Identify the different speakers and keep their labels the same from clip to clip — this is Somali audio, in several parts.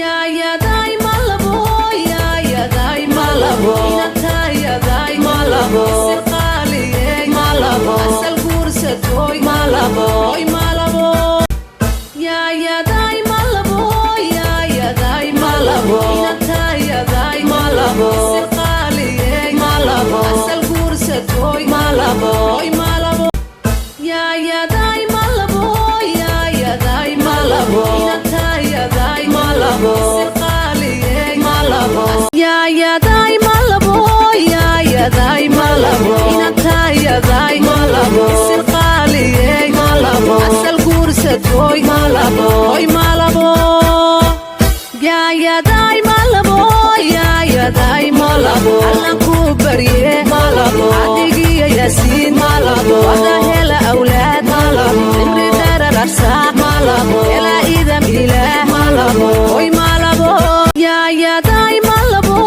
Speaker 1: Yaayaday malabo, yaayaday malabo, inantayaday malabo, sirqaaliyey malabo, asal guursatoy malabo, oy malabo. Yaayaday malabo, yaayaday malabo, inantayaday malabo, sirqaaliyey malabo, asal guursatoy malabo, oy malabo. Yaayaday malabo, yaayaday malabo, inantayaday malabo, sirqaaliyey malabo. Yaayaday malabo, yaayaday malabo, inantayaday malabo, sirqaaliyey malabo, asal guursatoy malabo, oy malabo. Yaayaday malabo, yaayaday malabo, Allan ku barye malabo, adigiyo Yaasiin malabo, wada hela awlaad malabo, cimri dherer arsaaq malabo, hela idam Ilaah malabo, oy malabo. Yaayaday malabo,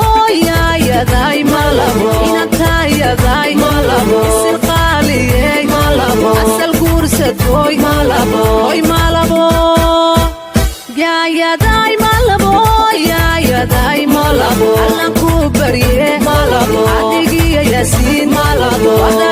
Speaker 1: yaayaday malabo, inantayaday malabo, sirqaaliyey malabo, asal guursatoy malabo, oy malabo. Yaayaday malabo, yaayaday malabo, Allan ku barye malabo, adigiyo Yaasiin malabo, wada